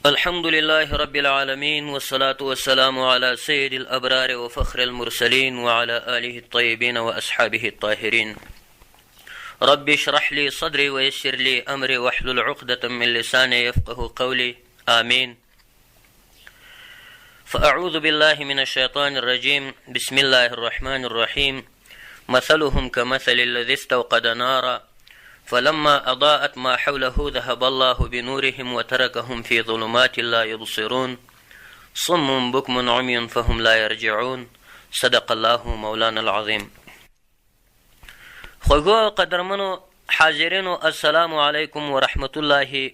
الحمد لله رب العالمين والصلاة والسلام على سيد الأبرار وفخر المرسلين وعلى آله الطيبين وأصحابه الطاهرين رب اشرح لي صدري ويسر لي أمري واحلل عقدة من لساني يفقه قولي آمين فأعوذ بالله من الشيطان الرجيم بسم الله الرحمن الرحيم مثلهم كمثل الذي استوقد نارا فلما أضاءت ما حوله ذهب الله بنورهم وتركهم في ظلمات لا يبصرون صم بكم عمي فهم لا يرجعون صدق الله مولانا العظيم خوږو قدرمنو حاضرینو السلام علیکم ورحمت الله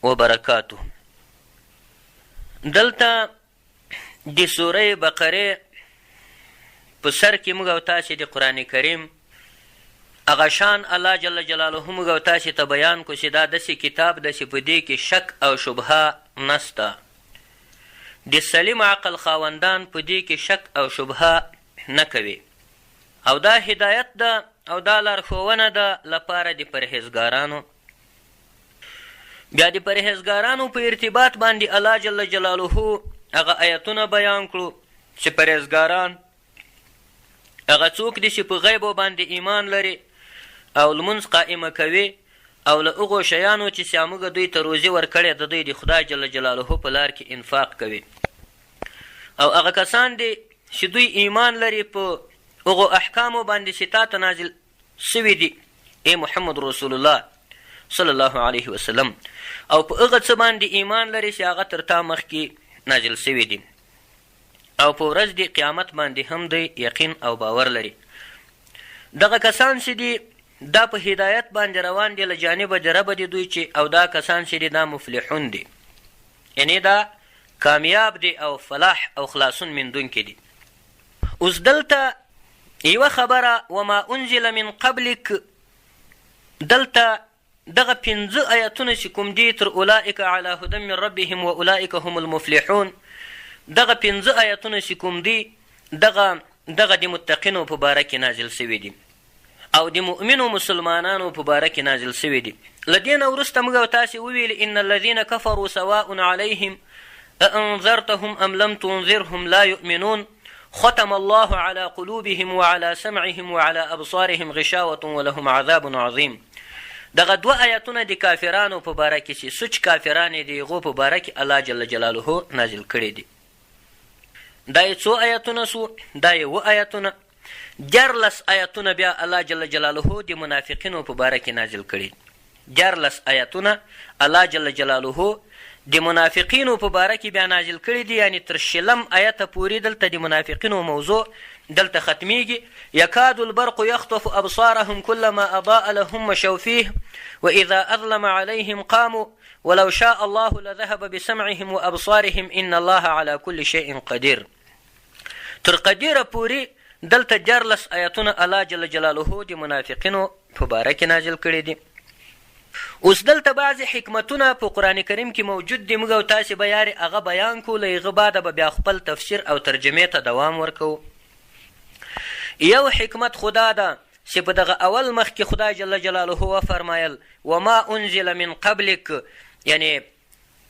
وبرکاته دلته د سورې بقرې په سر کې موږ او تاسې د قرآن کریم هغه شان الله جل جلاله موږ او تاسې ته بیان کو چې دا داسې کتاب ده چې په دې کې شک او شبهه نسته. د سلیم عقل خاوندان په دې کې شک او شبهه نه کوي او دا هدایت ده او دا لارښوونه ده لپاره د پرهیزګارانو. بیا د پرهیزګارانو په ارتباط باندې الله جل جلاله هغه آیتونه بیان کړو چې پرهیزګاران هغه څوک دي چې په غیبو باندې ایمان لري او لمونځ قائمه کوي او له هغو شیانو چې موږ دوی ته روزي ورکړې د دوی د خدای جل جلاله په لار کې انفاق کوي او هغه کسان دي چې دوی ایمان لري په هغو احکامو باندې چې تا ته نازل سوي دي ای محمد رسول الله صلی الله علیه وسلم او په هغه څه باندې ایمان لري چې هغه تر تا مخکې نازل سوي دي او په ورځ د قیامت باندې هم دوی یقین او باور لري. دغه کسان چې دي دا په هدایت باندې روان دي له جانبه د ربه د دوی چې او دا کسان چې دي دا مفلحون دي، یعنې دا کامیاب دي او فلاح او خلاصون میندونکي دي. اوس دلته یوه خبره وما انزل من قبلک دلته دغه پنځه آیتونه چې کوم دي تر اولئک علی هدی من ربهم و اولئک هم المفلحون دغه پنځه آیتونه چې کوم دي دغه دغه د متقینو په باره کې نازل شوي دي او د مؤمنو مسلمانانو په باره کې نازل شوي دي. له دې نه وروسته موږ او تاسې وویل ان الذین کفروا سواء علیهم أأنذرتهم أم لم تنذرهم لا يؤمنون ختم الله على قلوبهم وعلى سمعهم وعلى أبصارهم غشاوة ولهم عذاب عظیم. دغه دوه آیتونه د کافرانو په باره کې چې سوچ کافران یې د هغو په باره کې الله جل جلاله نازل کړي دي. دا یې څو آیتونه سو؟ دا یې اووه آیتونه. 13 آیتونه بیا الله جل جلاله د منافقینو په باره کې نازل کړي. 13 آیتونه الله جل جلاله د منافقینو په باره کې بیا نازل کړي دي، یعنی تر شلم آیته پورې دلته د منافقینو موضوع دلته ختمیږي. یکاد البرق یخطف ابصارهم کلما اضاء لهم مشوا فیه واذا اظلم علیهم قاموا ولو شاء الله لذهب بسمعهم وابصارهم ان الله على كل شيء قدیر. تر قدیره پورې دلته 13 آیتونه الله جل جلاله د منافقینو په باره کې نازل کړي دي. اوس دلته بعضې حکمتونه په قرآن کریم کې موجود دي، موږ او تاسې به یارې هغه بیان کړو، له هغه بعده به بیا خپل تفسیر او ترجمې ته دوام ورکوو. یو حکمت خو دا ده چې په دغه اول مخ کې خدای جل جلاله وفرمایل وما انزل من قبلک، یعنی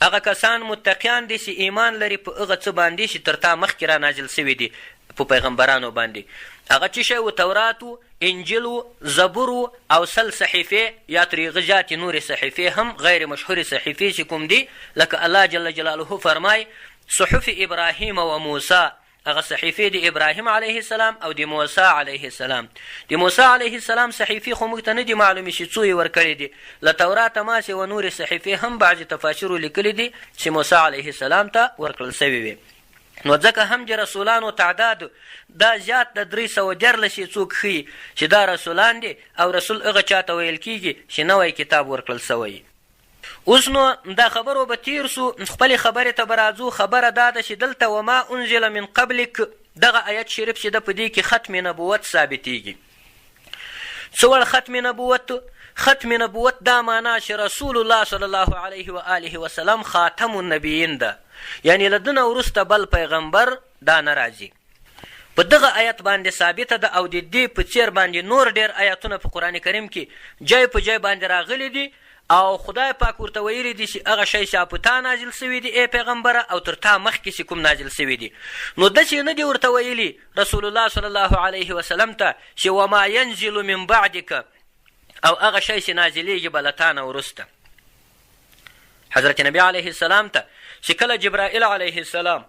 هغه کسان متقیان دي چې ایمان لري په هغه څه باندې چې تر تا مخکې را نازل شوي دي په پیغمبرانو باندې. هغه څه شی و؟ تورات و، انجیل و، زبور و او 100 صحیفې یا تر هغه زیاتې نورې صحیفې هم غیر مشهورې صحیفې چې کوم دي، لکه الله جل جلاله فرمای صحف ابراهیم و موسی، هغه صحیفې د ابراهیم علیه السلام او د موسی علیه السلام. د موسی علیه السلام صحیفې خو موږ ته نه دي معلومې چې څو یې ورکړې دي، له توراته ما سوا نورې صحیفې هم بعضې تفاسیرو لیکلي دي چې موسی علیه السلام ته ورکړل شوې وې. نو ځکه هم د رسولانو تعداد دا زیات د 313 یې څوک ښیي چې دا رسولان دي، او رسول هغه چا ته ویل کیږي چې نوی کتاب ورکړل شوی. اوس نو دا خبرو به تیر سو، خپلې خبرې ته به راځو. خبره دا ده چې دلته وما انزل من قبلک دغه آیت شریف چې ده په دې کې ختم نبوت ثابتیږي. څه وړ ختم نبوت؟ ختم نبوت دا معنا چې رسول الله صلی الله علیه و آله وسلم خاتم النبیین ده، یعنی له ده نه وروسته بل پیغمبر دا نه راځي. په دغه آیت باندې ثابته ده او د دې په څیر باندې نور ډېر آیتونه په قرآن کریم کې جای په جای باندې راغلي دي. او خدای پاک ورته ویلي دي چې هغه شی چې په تا نازل سوي دي ای پیغمبره او تر تا مخکې چې کوم نازل سوي دي. نو داسې نه دي ورته ویلي رسول الله صلی الله علیه وسلم ته چې وما ینزل من بعدک، او هغه شی چې نازلېږي به له تا نه وروسته. حضرت نبی علیه السلام ته چې کله جبرائیل علیه السلام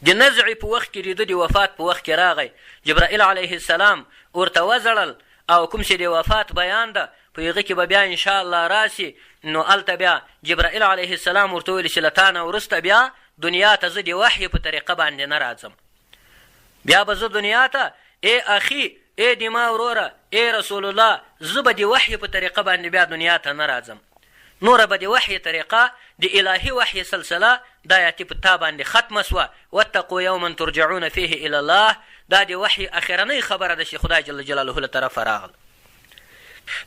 د نزع په وخت کې د ده د وفات په وخت کې راغی، جبرائیل علیه السلام ورته وزړل او کوم چې د وفات بیان ده په هغه کې به بیا ان شاء الله راسي، نو هلته بیا جبرائیل علیه السلام ورته وویل چې له تا نه وروسته بیا دنیا ته زه د وحې په طریقه باندې نه راځم، بیا به زه دنیا ته ای اخي، ای د ما وروره، ای رسول الله، زه به د وحې په طریقه باندې بیا دنیا ته نه راځم، نوره به د وحې طریقه، د الهي وحې سلسله دا یاتي په تا باندې ختمه سوه، واتقوا یوما ترجعون فیه الی الله، دا د وحې اخرنۍ خبره ده چې خدای جل جلاله له طرفه راغله.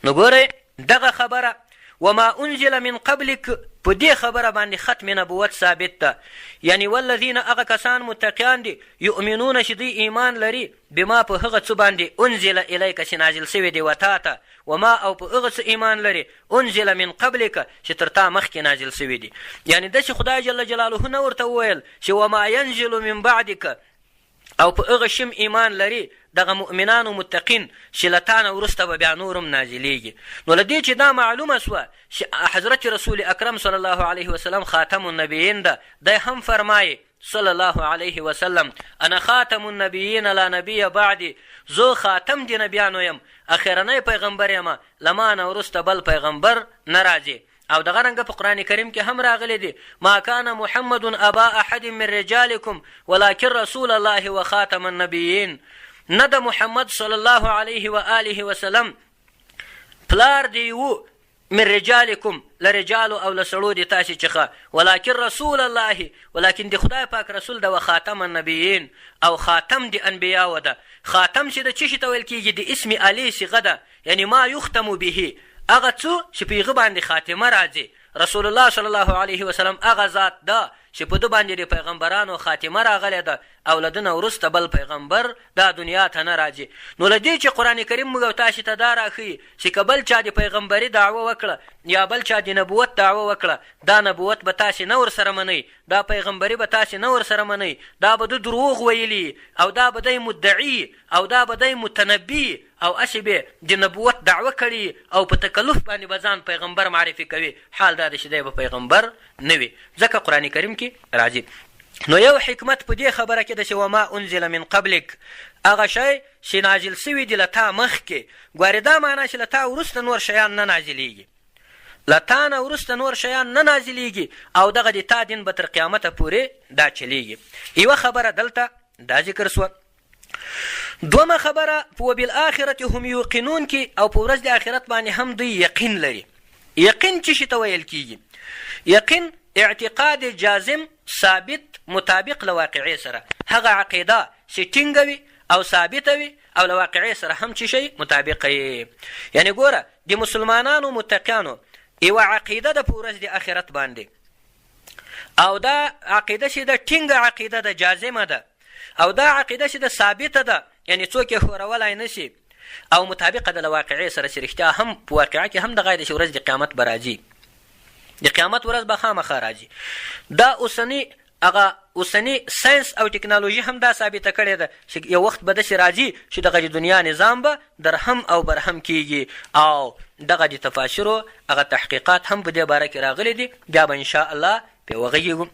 نو ګورئ دغه خبره وما انزل من قبلک په دې خبره باندې ختم نبوت ثابت ده، یعنی والذین هغه کسان متقیان دي یؤمنون چې دوی ایمان لري بما په هغه څه باندې انزل الیک چې نازل شوی دی وتا ته، وما او په هغه څه ایمان لري انزل من قبلک چې تر تا مخکې نازل شوي دي. یعنی داسې خدای جل جلاله نه ورته وویل چې وما ینزل من بعدک، او په هغه شي هم ایمان لري دغه مؤمنان او متقین چې له تا نه وروسته به بیا نور هم نازلېږي. نو له دې چې دا معلومه سوه چې حضرت رسول اکرم صلی الله علیه وسلم خاتم النبیین ده، دی هم فرمایي صلی الله علیه وسلم انا خاتم النبیین لا نبی بعدی، زه خاتم د نبیانو یم، اخرنی پیغمبر یم، له ما نه وروسته بل پیغمبر نه راځي. او دغه رنګه په قرآن کریم کې هم راغلي دي ما کان محمد ابا احد من رجالکم ولکن رسول الله وخاتم النبیین، نه د محمد صلی الله علیه و آله وسلم پلار دی وو من رجالکم له رجالو او له سړو دي تاسې څخه، ولکن رسول الله، ولکن د خدای پاک رسول ده، وخاتم النبیین او خاتم د انبیاو ده. خاتم چې د څه شي ته ویل کېږي؟ د اسم الې صیغه ده، یعنی ما یختم به، هغه څه چې په هغه باندې خاتمه راځي. رسول الله صلی الله علیه وسلم هغه ذات ده چې په ده باندې د پیغمبرانو خاتمه راغلې ده او له ده نه وروسته بل پیغمبر دا دنیا ته نه راځي. نو له دې چې قرآن کریم موږ او تاسې ته دا راښيي چې که بل چا د پیغمبري دعوه وکړه یا بل چا د نبوت دعوه وکړه، دا نبوت به تاسې نه ورسره منئ، دا پیغمبري به تاسې نه ورسره منئ، دا به ده دروغ ویلي او دا به دی مدعي او دا به دی متنبي او هسې به د نبوت دعوه کړي او په تکلف باندې به ځان پیغمبر معرفي کوي، حال دا دی چې دی به پیغمبر نه وي، ځکه قرآن کریم کې راځي. نو یو حکمت په دې خبره کې ده چې وما انزل من قبلک، هغه شی چې نازل سوي دي له تا مخکې، ګوارې دا معنا چې له تا وروسته نور شیان نه نازلیږي، له تا نه وروسته نور شیان نه نازلیږي او دغه د تا دین به تر قیامته پورې دا چلیږي. یوه خبره دلته دا ذکر سوه. دومه خبره په وبالآخرة هم یوقنون کې او په ورځ د آخرت باندې هم دوی یقین لري. یقین څه شي ته ویل کیږي؟ یقین اعتقاد جازم ثابت مطابق له واقعې سره، هغه عقیده چې ټینګه وي او ثابته وي او له واقعې سره هم څه شي مطابقه یې. یعنې ګوره د مسلمانانو متقیانو یوه عقیده ده په ورځ د آخرت باندې، او دا عقیده چې ده ټینګه عقیده ده، جازمه ده، او دا عقیده چې ده ثابته ده، یعنې څوک یې ښورولای نه شي او مطابقه ده له واقعې سره چې رښتیا هم په واقعه کې هم دغه دی چې ورځ د قیامت به راځي، د قیامت ورځ به خامخا راځي. دا اوسنی هغه اوسنی ساينس او ټکنالوژي هم دا ثابته کړې ده چې یو وخت به داسې راځي چې دغه د دنیا نظام به درهم او برهم کیږي، او دغه د تفاسیرو هغه تحقیقات هم په دې باره کې راغلي دي، بیا به ان شاء الله پرې وغږېږو.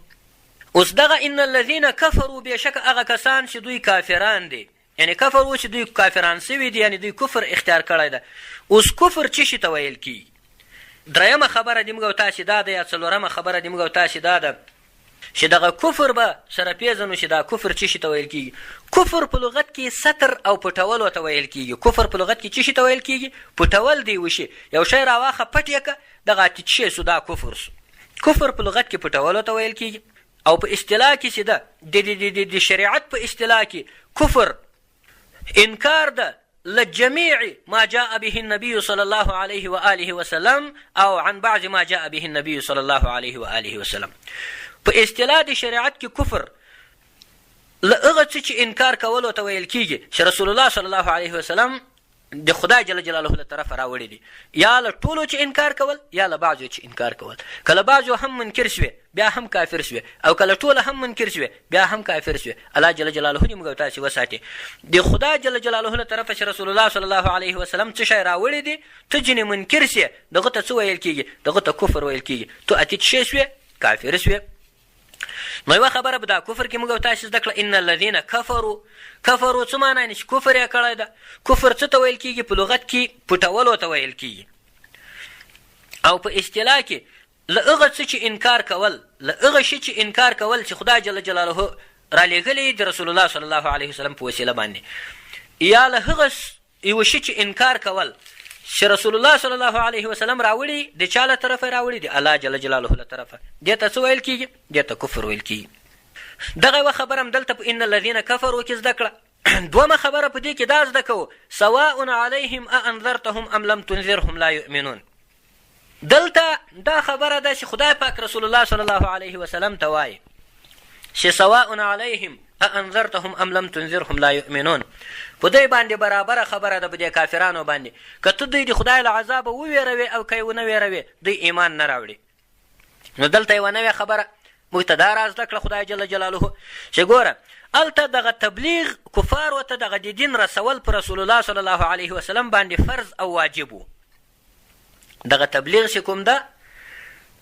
اوس دغه ان الذین کفروا، بېشکه هغه کسان چې دوی کافران دي، یعنی کفر و چې دوی کافران سوي دي، یعنی دوی کفر اختیار کړی ده. اوس کفر څه شي ته ویل کیږي؟ درېیمه خبره د موږ او تاسې دا ده، یا څلورمه خبره د موږ او تاسې دا ده چې دغه کفر به سره پېژنو چې دا کفر څه شي ته ویل کیږي. کفر په لغت کې ستر او پټولو ته ویل کیږي. کفر په لغت کې څه شي ته ویل کیږي؟ پټول دی وشي، یو شی راواخه پټ یې که، دغه اتي څه شی سو، دا کفر سو. کفر په لغت کې پټولو ته ویل کیږي. او په اصطلاح کې چې ده د د د شریعت په اصطلاح کې کفر انکار ده لجميع ما جاء به النبي صلى الله عليه وآله وسلم او عن بعض ما جاء به النبي صلى الله عليه وآله وسلم. په اصطلاح د شریعت کې کفر له هغه څه چې انکار کولو ته ویل کیږي چې رسول الله صلی الله علیه وسلم د خدای جل جلاله له طرفه راوړي دي، یا له ټولو چې انکار کول یا له بعضو چې انکار کول. که له بعضو هم منکر شوې بیا هم کافر شوې او که له ټولو هم منکر شوې بیا هم کافر شوې. الله جل جلاله دې موږ او تاسې وساتي. د خدای جل جلاله له طرفه چې رسول الله صلی الله علیه وسلم څه شی راوړي دي، ته ځینې منکر شې، دغه ته څه ویل کېږي؟ دغه ته کفر ویل کېږي. ته اتي څه شوې؟ کافر شوې. نو یوه خبره به دا کفر کې موږ او تاسې زده کړه، ان الذین کفروا، کفروا څه معنی؟ یعنې چې کفر یې کړی ده. کفر څه ته ویل کېږي؟ په لغت کې پټولو ته ویل کېږي او په اصطلاح کې له هغه څه چې انکار کول، له هغه شي چې انکار کول چې خدای جل جلاله رالیږلی د رسول الله صلی الله علیه وسلم په وسیله باندې، یا له هغه یوه شي چې انکار کول چې رسول الله صلی الله علیه وسلم راوړي، د چا له طرفه راوړي؟ د الله جل جلاله له طرفه. دې ته څه ویل کېږي؟ دې ته کفر ویل کېږي. دغه یوه خبره هم دلته په ان الذین کفروا کې زده کړه. دومه خبره په دې کې دا زده کوو، سواء علیهم اانذرتهم ام لم تنذرهم لا یؤمنون. دلته دا خبره ده چې خدای پاک رسول الله صلی الله علیه وسلم ته وایي چې سواء علیهم اانذرتهم ام لم تنذرهم لا یؤمنون، په دوی باندې برابره خبره ده، په دې کافرانو باندې، که ته دوی د خدای له عذابه وویروې او که یې ونه ویروې، دوی ایمان نه راوړي. نو دلته یوه نوې خبره موږ ته دا را زده کړه خدای جل جلاله چې ګوره هلته دغه تبلیغ کفارو ته دغه د دین رسول پر رسول الله صلی الله علیه وسلم باندې فرض او واجب وو. دغه تبلیغ چې کوم ده،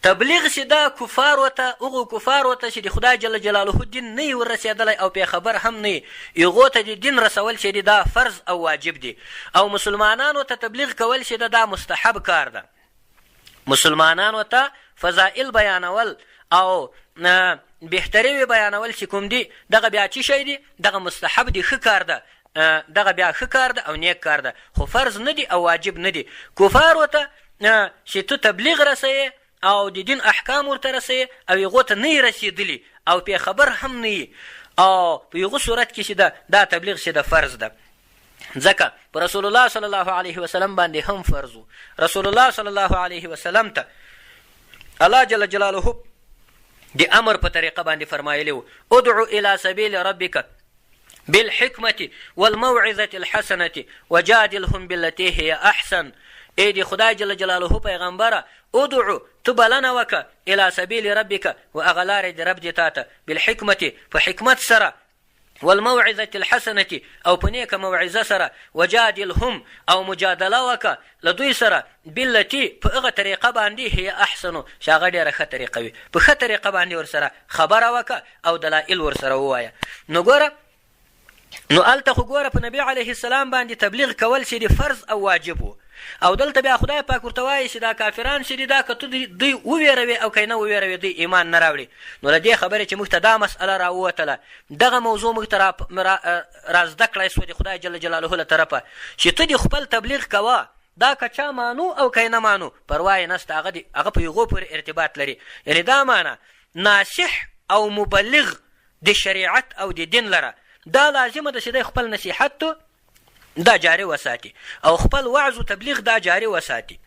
تبلیغ چې ده کفارو ته، هغو کفارو ته چې د خدای جل جلاله دین نه یې ورسېدلی او پرې خبر هم نه یي، هغو ته د دین رسول چې دي دا فرض او واجب دي، او مسلمانانو ته تبلیغ کول چې ده دا مستحب کار ده. مسلمانانو ته فضائل بیانول او بهتري بیانول چې کوم دي، دغه بیا څه شی دي؟ دغه مستحب دي، ښه کار ده، دغه بیا ښه کار ده او نیک کار ده، خو فرض نه دي او واجب نه دي. کفارو ته چې ته تبلیغ رسوې او د دین احکام ورته رسوې او هغو ته نه یې رسېدلي او پرې خبر هم نه یي، او په هغو صورت کې چې ده دا تبلیغ چې ده فرض ده، ځکه په رسول الله صلی الله علیه وسلم باندې هم فرض و. رسول الله صلی الله علیه وسلم ته الله جل جلاله د امر په طریقه باندې فرمایلی وو، ادعو الی سبیل ربک بالحکمة والموعظة الحسنة وجادلهم بالتي هي احسن. ای د خدای جل جلاله پیغمبره، ادعو، ته بلنه وکړه، الی سبیل ربک، و هغه لارې د رب دې تاته، بالحکمة، په حکمت سره، والموعظة الحسنة، او په نیکه موعظه سره، وجادلهم، او مجادله وکړه له دوی سره، بالتي، په هغه طریقه باندې، هي احسن، چې هغه ډېره ښه طریقه وي، په ښه طریقه باندې ورسره خبره وکړه او دلائل ورسره ووایه. نو ګوره، نو هلته خو ګوره په نبي علیه السلام باندې تبلیغ کول چې دي فرض او واجب وو، او دلته بیا خدای پاک ورته وایي چې دا کافران چې دي، دا که ته دوی وویروې او که نه وویروې، دوی ایمان نه راوړي. نو له دې خبرې چې موږ ته دا مسئله راووتله، دغه موضوع موږ ته را زده کړای سوه د خدای جل جلاله له طرفه چې ته دې خپل تبلیغ کوه، دا که چا مانو او که نه مانو پروا یې نسته، هغه دې هغه په هغو پورې ارتباط لري. یعنې دا معنی ناصح او مبلغ د شریعت او د دین لره دا لازمه ده چې دی خپل نصیحت دا جاري وساتي او خپل وعظ و تبلیغ دا جاري وساتي.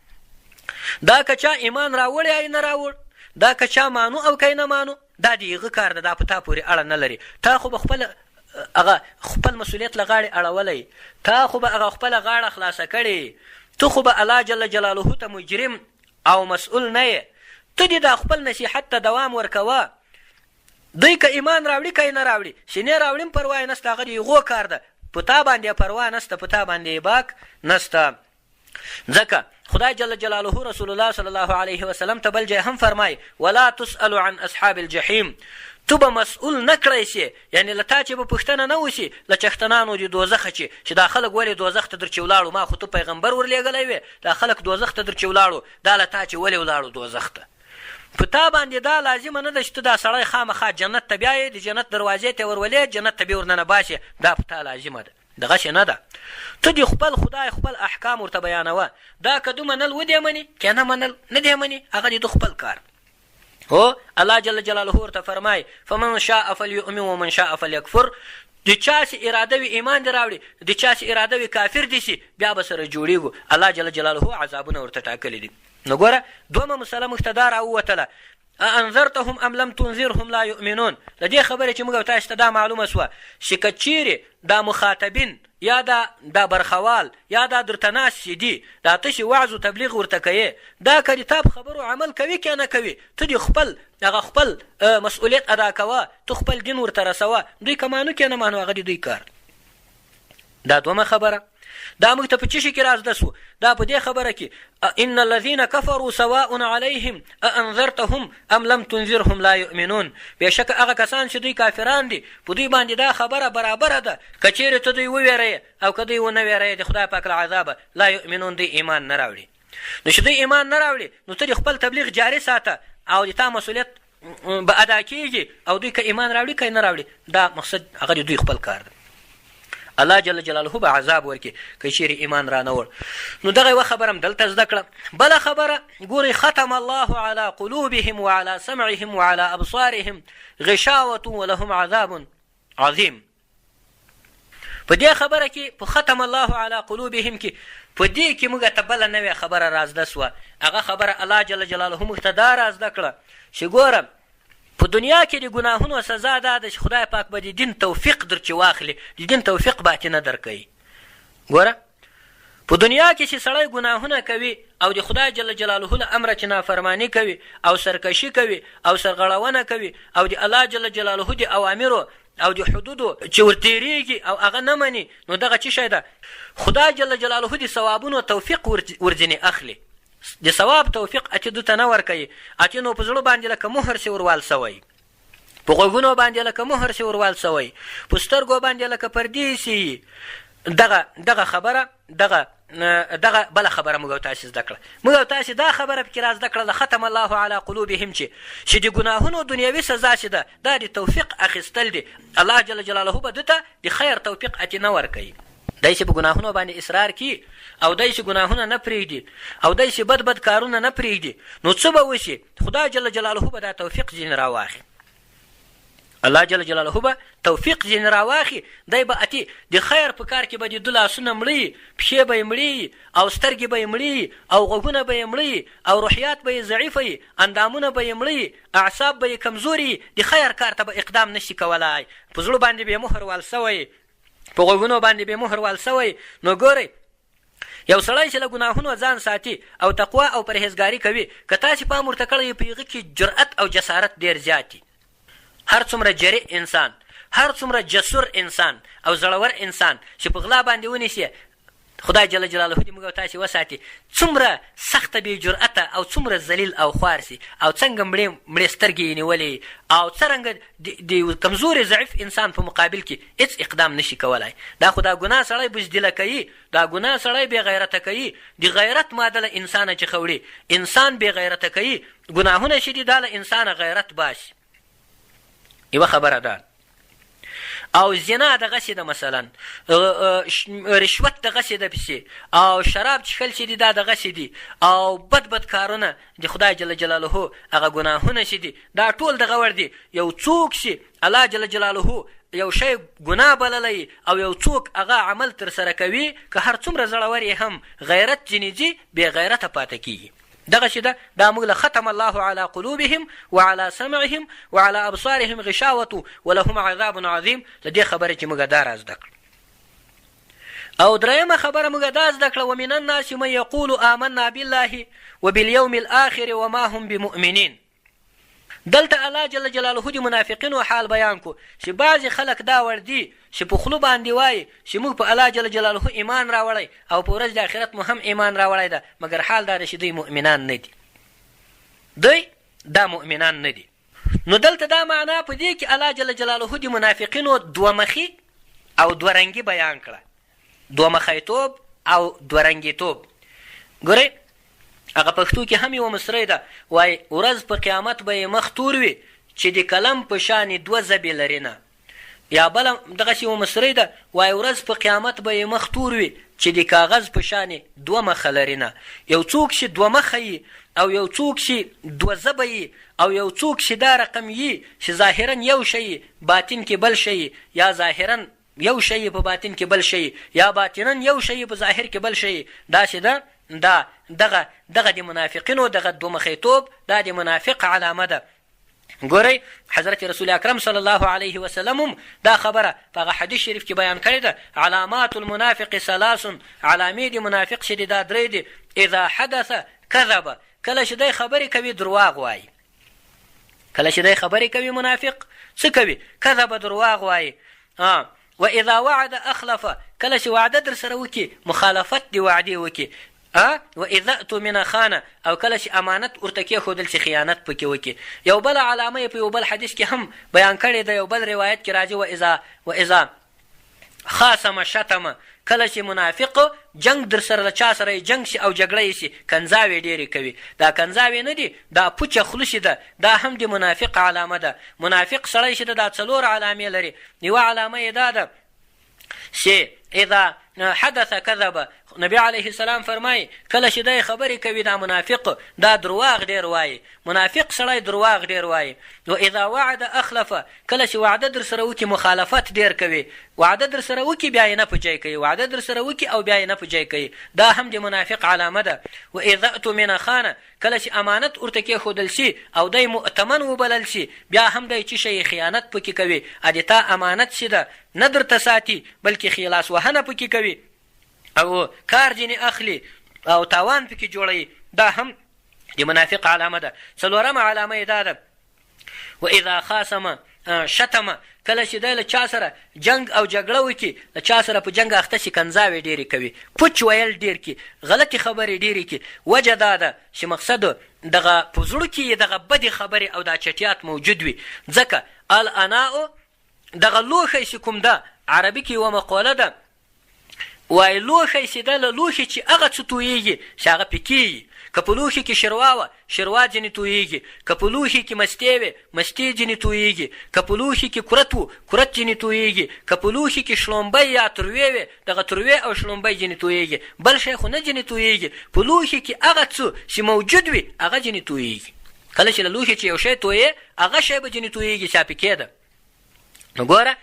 دا که چا ایمان راوړی ای نه راوړ، دا که چا مانو او که نه مانو، دا د هغه کار ده، دا په تا پورې اړه نه لري. تا خو به خپل هغه خپل مسؤلیت له غاړې اړولی، تا خو به هغه خپله غاړه خلاصه کړې، ته خو به الله جل جلاله ته مجرم او مسؤل نه یې. ته دې دا خپل نصیحت ته دوام ورکوه. دوی که ایمان راوړي که یې نه راوړي، چې نه راوړي هم پروا یې نسته، هغه د هغو کار ده، په تا باندې یې پروا نسته، په تا باندې یې باک نسته. ځکه خدای جل جلاله رسول الله صلی الله علیه وسلم ته بل ځای هم فرمایي، ولا تسأل عن اصحاب الجحیم، ته به مسؤل نه کړی سې، یعنې له تا چې به پوښتنه نه وسي له چښتنانو د دوزخه چې دا خلک ولې دوزخ ته درچې ولاړو، ما خو ته پیغمبر ورلېږلی وې، دا خلک دوزخ ته درچې ولاړو، دا له تا چې ولې ولاړو دوزخ ته. په تا باندې دا لازمه نه ده چې ته دا سړی خامخا جنت ته بیایې، د جنت دروازې ته یې ورولې، جنت ته بې ورننه باسې، دا په تا لازمه ده، دغسې نه ده. ته دې خپل خدای خپل احکام ورته بیانوه، دا که دو منل ودې مني، که نه منل نه دې مني، هغه دې د خپل کار. هو الله جل جلاله ورته فرمایي، فمن شاء فلیؤمن ومن شاء فلیکفر، د چا چې اراده وي ایمان دې راوړي، د چا چې اراده وي کافر دې شي، بیا به سره جوړیږو. الله جل جلاله عذابونه ورته ټاکلي دي. نو ګوره دومه مسله موږ ته دا راووتله، أأنذرتهم أم لم تنذرهم لا يؤمنون. له دې خبرې چې موږ او تاسې ته دا معلومه سوه چې که چیرې دا مخاطبین یا دا دا برخوال یا دا درته ناست چې دي، دا ته چې وعظ و تبلیغ ورته کوې، دا که د تا په خبرو عمل کوي که نه کوي، ته دې خپل هغه خپل مسؤلیت ادا کوه، ته خپل دین ورته رسوه، دوی که مانو که نه مانو هغه د دوی کار. دا دومه خبره دا موږ ته په څه شي کې رازده سو؟ دا په دې خبره کې، ان الذين كفروا سواء عليهم أأنذرتهم ام لم تنذرهم لا يؤمنون. بېشکه هغه کسان چې دوی کافران دي، په دوی باندې دا خبره برابره ده، که چیرې ته دوی وویروې او که دوی ونه ویروې د خدای پاک له عذابه، لا یؤمنون، دوی ایمان نه راوړي. نو چې دوی ایمان نه راوړي، نو ته د خپل تبلیغ جاري ساته او د تا مسؤلیت به ادا کیږي، او دوی که ایمان راوړي که نه راوړي، دا مقصد هغه د دوی خپل کار دی. الله جل جلاله به عذاب ورکړي که چیرې ایمان را نه وړ. نو دغه یوه خبره هم دلته زده کړه. بله خبره ګورئ، ختم الله علی قلوبهم وعلى سمعهم وعلى ابصارهم غشاوة ولهم عذاب عظیم. په دې خبره کې، په ختم الله علی قلوبهم کې، په دې کې موږ ته بله نوې خبره رازده سوه. هغه خبره الله جل جلاله موږ ته دا رازده کړه چې ګوره، په دنیا کې د ګناهونو سزا دا ده چې خدای پاک به د دین توفیق در چې واخلي، د دین توفیق به تې نه درکوي. ګوره، په دنیا کې چې سړی ګناهونه کوي او د خدای جل جلاله له امره چې نافرماني کوي او سرکشي کوي او سرغړونه کوي او د الله جل جلاله د اوامرو او د حدودو چې ورتېرېږي او هغه نه مني، نو دغه څه شی ده؟ خدای جل جلاله د ثوابونو توفیق ورځینې اخلي، د ثواب توفیق اتې ده ته نه ورکوي. اتې نو په زړه باندې لکه مهر سي وروال سوی، په غوږونو باندې لکه مهر سي وروال سوی، په سترګو باندې لکه پردې سي. دغه دغه خبره، دغه دغه بله خبره موږ او تاسې زده کړه. موږ او تاسې دا خبره پکې را زده کړه د ختم الله علی قلوبهم چې د ګناهونو دنیوي سزا چې ده، دا د توفیق اخیستل دي. الله جل جلاله به ده ته د خیر توفیق اتې نه ورکوي. دی چې په ګناهونو باندې اصرار کړي او دی چې ګناهونه نه پرېږدي او دی چې بد بد کارونه نه پرېږدي، نو څه به وشي؟ خدای جل جلاله به دا توفیق ځینې راواخلي. الله جل جلاله به توفیق ځینې راواخي. دی به اتي د خیر په کار کې به د ده لاسونه مړه وي، پښې به یې مړې وي او سترګې به یې مړې وي او غوږونه به یې مړه وي او روحیات به یې ضعیفه وي، اندامونه به یې مړه وي، اعصاب به یې کمزوري وي، د خیر کار ته به اقدام نشي کولای. په زړه باندې به یې مهر وال سوی، په غوږونو باندې به مهر وال سوی. نو ګورئ، یو سړی چې له ګناهونو ځان ساتي او تقوا او پرهیزګاري کوي، که تاسې پام ورته کړی وي، په هغه کې جرأت او جسارت ډېر زیات دي. هر څومره جرئ انسان، هر څومره جسور انسان او زړور انسان چې په غلا باندې ونیسي، خدای جل جلاله دې موږ او تاسې وساتي، څومره سخته بې جرأته او څومره ذلیل او خوار سي او څنګه مړې مړې سترګې یې نیولې او څرنګه د یو کمزوري ضعیف انسان په مقابل کې هیڅ اقدام نشي کولای. دا خو دا ګناه سړی بزدله کوي، دا ګناه سړی بې غیرته کوي، د غیرت ماده له انسانه چې خوړي، انسان بې غیرته کوي. ګناهونه چې دي، دا له انسانه غیرت باسي. یوه خبره ده. او زنا دغسې ده، مثلا رشوت دغسې ده پسې، او شراب چښل چې دي دا دغسې دي، او بد بد کارونه د خدای جل جلاله هغه ګناهونه چې دي، دا ټول دغه ور دي. یو څوک چې الله جل جلاله یو شی ګناه بللی او یو څوک هغه عمل ترسره کوي، که هر څومره زړور یې هم، غیرت ځینې ځي، بې غیرته پاتې کیږي. دغسې ده. دا موږ له ختم الله علی قلوبهم وعلى سمعهم وعلى ابصارهم غشاوة ولهم عذاب عظیم، له دې خبرې چې موږ دا را زده کړه. او درېیمه خبره موږ دا زده کړه، ومن الناس من یقول آمنا بالله وباليوم الآخر وما هم بمؤمنین. دلته الله جل جلاله د منافقینو حال بیان کو چې بعضې خلک دا وړ دي چې په خوله باندې وایي چې موږ په الله جل جلاله ایمان راوړی او په ورځ د آخرت مو هم ایمان راوړی ده، مګر حال دا ده چې دوی مؤمنان نه دي، دوی دا مؤمنان نه دي. نو دلته دا معنا په دې کې الله جل جلاله د منافقینو دوه مخي او دوه رنګي بیان کړه، دوه مخیتوب او دوه رنګیتوب. ګورئ، هغه پښتو کې هم یوه مصرۍ ده، وایي ورځ په قیامت به یې مخ تور وي چې د قلم په شانې دوه زبې لري نه. یا بله دغسې یوه مصرۍ ده، وایي ورځ په قیامت به یې مخ تور وي چې د کاغذ په شانې دوه مخه لري نه. یو څوک چې دوه مخه یي او یو څوک چې دوه زبه یي او یو څوک چې دا رقم یي چې ظاهرا یو شی، باطن کې بل شی، یا ظاهرا یو شی، په باطن کې بل شی، یا باطنا یو شی، په ظاهر کې بل شی، داسې ده. دا دغه دغه د منافقینو دغه دوه مخیتوب دا د منافق علامه ده. ګورئ حضرت رسول اکرم صلی الله علیه وسلم هم دا خبره په هغه حدیث شریف کې بیان کړې ده، علامات المنافق ثلاث، علامې د منافق چې دي دا درې دي، اذا حدث کذب، کله چې دی خبرې کوي درواغ وایي. کله چې دی خبرې کوي منافق څه کوي؟ کذب، درواغ وایي. و اذا وعد اخلف، کله چې وعده در سره وکړي مخالفت د وعدې وکړي. و اذا اؤتمن خان، او کله چې امانت ورته کېښودل شي خیانت پکې وکړي. یو بله علامه یې په یو بل حدیث کې هم بیان کړې ده، یو بل روایت کې راځي، و اذا خاصم شتم، کله چې منافق جنګ در سره له چا سره یې جنګ شي او جګړه یې شي کنځاوې ډېرې کوي. دا کنځاوې نه دي، دا پوچه خوله چې ده دا هم د منافق علامه ده. منافق سړی چې ده دا څلور علامې لري. یوه علامه یې دا ده چې اذا حدث کذب، نبی علیه السلام فرمایي کله چې دی خبرې کوي دا منافق دا درواغ ډېر وایي، منافق سړی درواغ ډېر وایي. و اذا وعد اخلف، کله چې وعده در سره وکړي مخالفت ډېر کوي، وعده در سره وکړي بیا یې نه په ځای کوي، وعده در سره وکړي او بیا یې نه په ځای کوي، دا هم د منافق علامه ده. و اذا اؤتمن خان، کله چې امانت ورته کېښودل شي او دی مؤتمن وبلل شي بیا هم دی چې شی خیانت پکې کوي، ا د تا امانت چې ده نه درته ساتي بلکې ښې لاسوهنه پکې کوي او کار ځینې اخلي او تاوان پکې جوړوي، دا هم د منافق علامه ده. څلورمه علامه یې دا ده، و اذا خاصم شتم، کله چې دی له چا سره جنګ او جګړه وکړي، له چا سره په جنګ اخته شي کنځاوې ډېرې کوي، پوچ ویل ډېر کړي، غلطې خبرې ډېرې کړي. وجه دا ده چې مقصد دغه په زړه کې یې دغه بدې خبرې او دا چټیات موجود وي، ځکه الاناء دغه لوښی چې کوم ده، عربي کې یوه مقوله ده وایي لوښی چې ده له لوښي چې هغه څه تویېږي چې هغه پې کېږي. که په لوښي کې شروا وه شروا ځینې تویېږي، که په لوښي کې مستې وې مستې ځینې تویېږي، که په لوښي کې کورت وو کورت ځینې تویېږي، که په لوښي کې شلومبی یا تروې وې دغه تروې او شلومبی ځینې تویېږي، بل شی خو نه ځینې تویېږي. په لوښي کې هغه څه چې موجود وي هغه ځینې تویېږي. کله چې له لوښي چې یو شی تویې هغه شی به ځینې تویېږي چې پکې ده. نو ګوره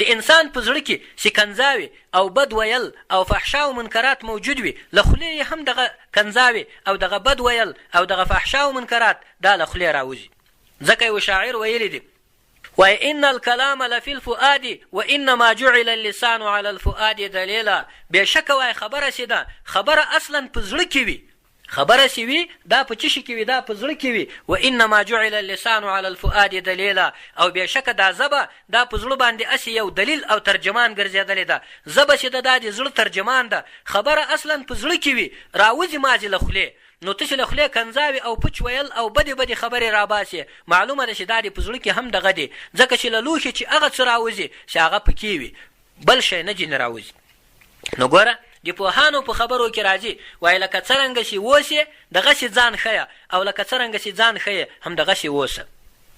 د انسان په زړه کې چې کنځاوې او بد ویل او فحشا او منکرات موجود وي، له خولې یې هم دغه کنځاوې او دغه بد ویل او دغه فحشا او منکرات دا له خولې راوځي. ځکه یو شاعر ویلي دي، وایي ان الکلام لفی الفؤاد وانما جعل اللسان علی الفؤاد دلیلا، بېشکه وایي خبره چې ده خبره اصلا په زړه کې وي، خبره چې وي دا په څه شي کې وي؟ دا په زړه کې وي. وانما جعل اللسان علی الفؤاد دلیلا، او بېشکه دا ژبه دا په زړه باندې هسې یو دلیل او ترجمان ګرځېدلې ده. ژبه چې ده دا د زړه ترجمان ده. خبره اصلا په زړه کې وي، راوځي مازې له خولې. نو ته چې له خولې کنځاوې او پوچ ویل او بدې بدې خبرې راباسې، معلومه ده چې دا دې په زړه کې هم دغه دي، ځکه چې له لوښي چې هغه څه راوځي چې هغه پکې وي، بل شی نه ځینې راوځي. نو ګوره د پوهانو په خبرو کې راځي، وایي لکه څرنګه چې اوسې دغسې ځان ښیه او لکه څرنګه چې ځان ښیې هم دغسې اوسه.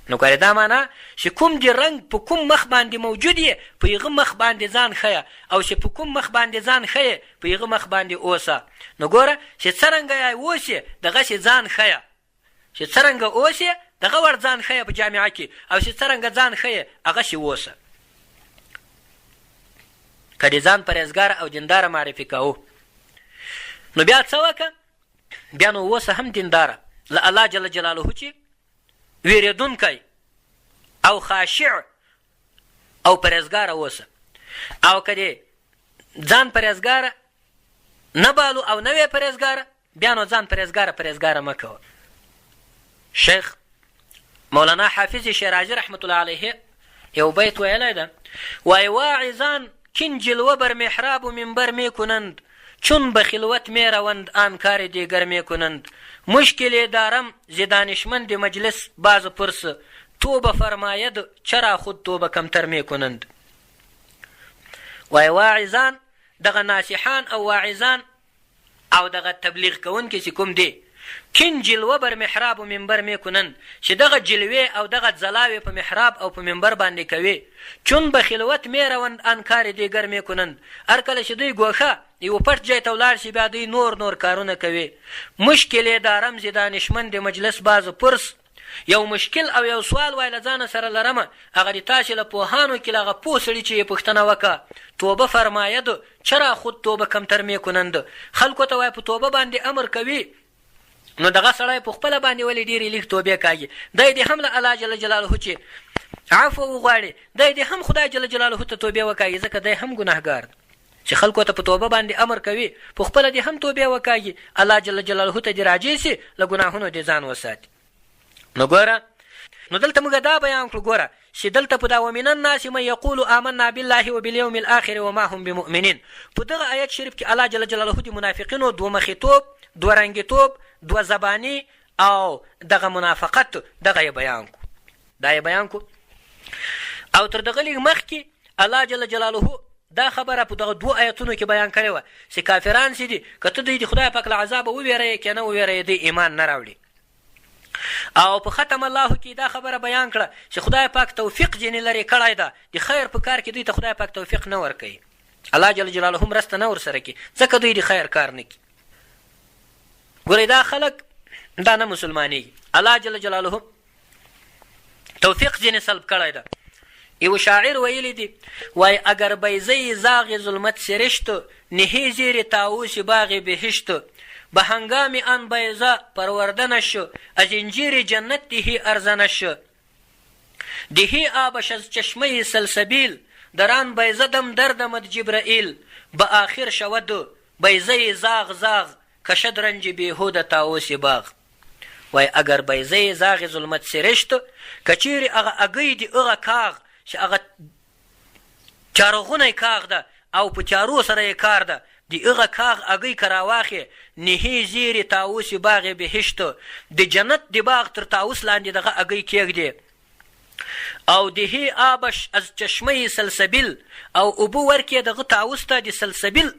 نو ګورې دا معنا چې کوم دې رنګ په کوم مخ باندې موجود یې په هغه مخ باندې ځان ښیه او چې په کوم مخ باندې ځان ښیې په هغه مخ باندې اوسه. نو ګوره چې څرنګه یې اوسې دغسې ځان ښیه. چې څرنګه اوسې دغه وړ ځان ښیه په جامعه کې او چې څرنګه ځان ښیې هغسې اوسه. که دې ځان پرهېزګار او دینداره معرفي کاوه نو بیا څه وکړه؟ بیا نو اوسه هم دینداره، له الله جل جلاله چې ویرېدونکی او خاشع او پرهېزګاره اوسه. او که دې ځان پرهېزګاره نه بالو او نه وې پرهېزګاره بیا نو ځان پرهېزګاره پرهېزګاره مه کوه. شیخ مولانا حافظ شیرازي رحمت الله علیه یو بیت ویلی ده، وایي واعظان کین جلوه بر محراب و منبر می کنند، چون به خلوت می روند آن کار دیگر می کنند، مشکل دارم ز دانشمند مجلس باز پرس، توبه فرماید چرا خود توبه کمتر می کنند. وایي واعظان دغه ناصحان او واعظان او دغه تبلیغ کوونکي چې کوم دي، کین جلوه بر محراب و منبر می کنند، چې دغه جلوې او دغه ځلاوې په محراب او په منبر باندې کوي، چون به خلوت می روند آن کار دیګر می کنند، هر کله چې دوی ګوښه یوه پټ ځای ته ولاړ شي بیا دوی نور نور کارونه کوي. مشکل دارم ز دانشمند مجلس باز پرس، یو مشکل او یو سوال وای له ځانه سره لرم، هغه د تاسې له پوهانو کې له هغه پوه سړي چې یې پوښتنه وکړه، توبه فرماید چرا خود توبه کمتر میکنند؟ خلکو ته وای په توبه باندې امر کوي، نو دغه سړی په خپله باندې ولې ډېرې لږ توبې کاږي؟ دی دې هم له الله جل جلاله چې عفو وغواړي، دی دې هم خدای جل جلاله ته توبې وکاږي، ځکه دی هم ګناهګار دی. چې خلکو ته په توبه باندې امر کوي، په خپله دې هم توبې وکاږي، الله جل جلاله ته دې راجع شي، له ګناهونو دې ځان وساتي. نو ګوره، نو دلته موږ دا بیان کړو، ګوره چې دلته په دا ومن الناس من یقول آمنا بالله وبالیوم الاخر وما هم بمؤمنین، په دغه آیت شریف کې الله جل جلاله د منافقینو دوه مخیتوب، دوه رنګیتوب، دوه زبانی او دغه منافقت دغه یې بیان کو، دا یې بیان کو. او تر دغه لږ مخکې الله جل جلاله دا خبره په دغه دوو آیتونو کې بیان کړې وه چې کافران چې دي، که ته دوی د خدای پاک له عذابه وویروې که نه وویروې، دوی ایمان نه راوړي. او په ختم الله کې دا خبره بیان کړه چې خدای پاک توفیق ځینې لرې کړی ده، د خیر په کار کې دوی ته خدای پاک توفیق نه ورکوي، الله جل جلاله مرسته نه ورسره کوي، ځکه دوی د خیر کار نه کوي. ګورئ دا خلک دا نه مسلمانېږي، الله جل جلاله توفیق ځینې سلب کړی ده. یو شاعر ویلی دی، وای اگر بیضه زاغ ظلمت سرشت نهی زیر طاووس باغ بهشت، به هنګام آن بیضه پروردنش از انجیر جنت دهی ارزنش، دهی آبش از چشمه سلسبیل در آن بیضه دم دردمد جبرائیل، به آخر شود بیضه زاغ زاغ کشد رنج بیهوده طاووس باغ. وای اګر بیضه زاغ ظلمت سرشت، که چیرې هغه اګۍ د هغه کاغ چې هغه چارغونی کاغ ده او په تیارو سره یې کار ده، د هغه کاغ اګۍ که راواخې، نهی زیر طاووس باغ بهشت، د جنت د باغ تر طاووس لاندې دغه اګۍ کېږدې، او دهی آبش از چشمه سلسبیل، او اوبه ورکې دغه طاووس ته د سلسبیل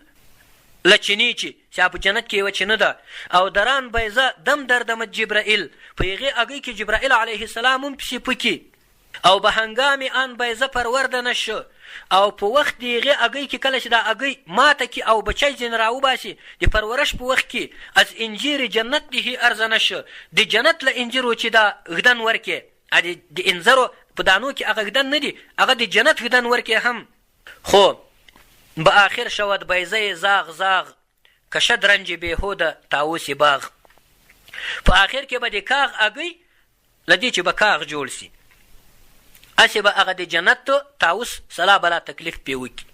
له چینې چې چې په جنت کې یوه چینه ده، او دران بیضه دم دردمد جبرائیل، په هغې اګۍ کې جبرائیل علیه السلام هم پسې پکي، او به هنګام آن بیضه پرورده نه شو، او په وخت د هغې اګۍ کې کله چې دا اګۍ ماته کړي او بچی ځینې راوباسي، د پرورش په وخت کې از انجیر جنت دهی ارزه نه شو، د جنت له انجیرو چې دا ږدن ورکې، د انځرو په دانو کې هغه ږدن نه دي، هغه د جنت ږدن ورکې هم، خو به آخر شود بیضه زاغ زاغ کشد رنج بیهوده طاووس باغ، په آخر کې به د کاغ اګۍ له دې چې به کاغ جوړ سي، هسې به هغه د جنت طاووس سلا بلا تکلیف پې وکړي.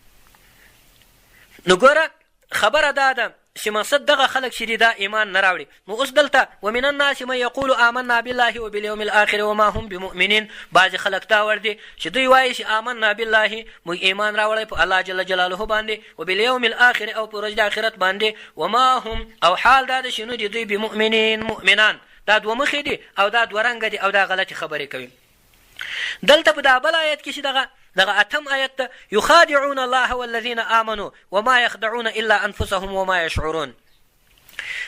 نو ګوره خبره دا ده چې مقصد دغه خلک چې دي دا ایمان نه راوړي. نو اوس دلته ومن الناس من یقول آمنا بالله وبالیوم الاخر وما هم بمؤمنین، بعضې خلک دا وړ دي چې دوی وایي چې آمنا بالله، موږ ایمان راوړی په الله جل جلاله باندې، وبالیوم الاخر او په ورځ د آخرت باندې، وما هم او حال دا ده چې نه دي دوی بمؤمنین مؤمنان. دا دوه مخې دي او دا دوه رنګه دي او دا غلطې خبرې کوي. دلته په دا بل آیت کې چې دغه اتم آیت ده، یخادعون الله والذین آمنوا وما یخدعون الا انفسهم وما یشعرون.